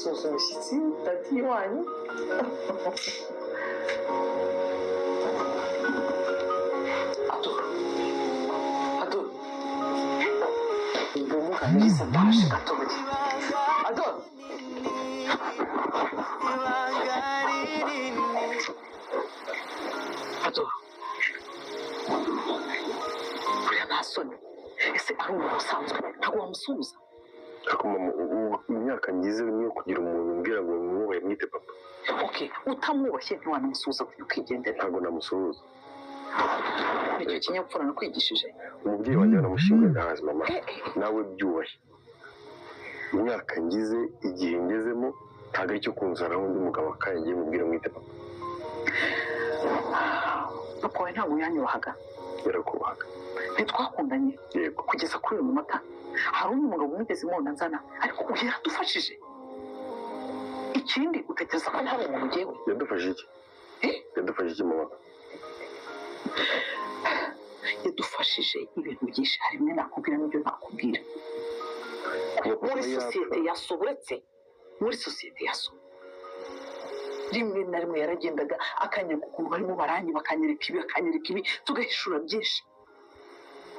Suhuza umushyitsi daddy wanyu. Ado, Ado, ubumuganiriza, ndaje gatoya, Ado. Ibanga rinini. Ado, buriya nta soni? Ese ari umuntu usanzwe ntabwo wamusuhuza? Ariko mama, ubu imyaka ngize niyo kugira umuntu umbwira ngo mwubahe, mwite papa. Okay, utamwubashye ntiwanamusuhuza, ukigendera. Ntabwo namusuhuza. Nicyo kinyabupfura nakwigishije? Umubyeyi wanjye banamushyinguye ntahazi, mama. Nawe byubahe. Imyaka ngize, igihe ngezemo, ntabwo aricyo kunzanaho undi mugabo akanya ngiye mubwira mwite papa. Papa wawe ntabwo yanyubahaga. Yarakubahaga. Ntitwakundanye? Yego. Kugeza kuri uyu munota hari undi mugabo mwigeze mubona nzana? Ariko uyu yaradufashije. Ikindi, utekereza ko hari umuntu ugewe? Yadufashije iki? Eh? Yadufashije iki, mama? Yadufashije ibintu byinshi, hari bimwe nakubwira n'ibyo ntakubwira. Kuva papa Muri yapfa- sosiyete ya so, uretse muri sosiyete ya so, rimwe na rimwe yaragendaga akanyereka ukuntu barimo baranyiba, akanyereka ibi, akanyereka ibi, tugahishura byinshi.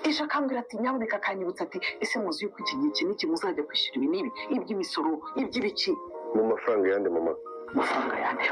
Ejo akambwira ati nyaboneka, akanyibutsa ati: "Ese muzi yuko iki gihe iki n'iki muzajya kwishyura ibi n'ibi, iby'imisoro, iby'ibiki?" Mu mafaranga yande, mama? Amafaranga yanjye.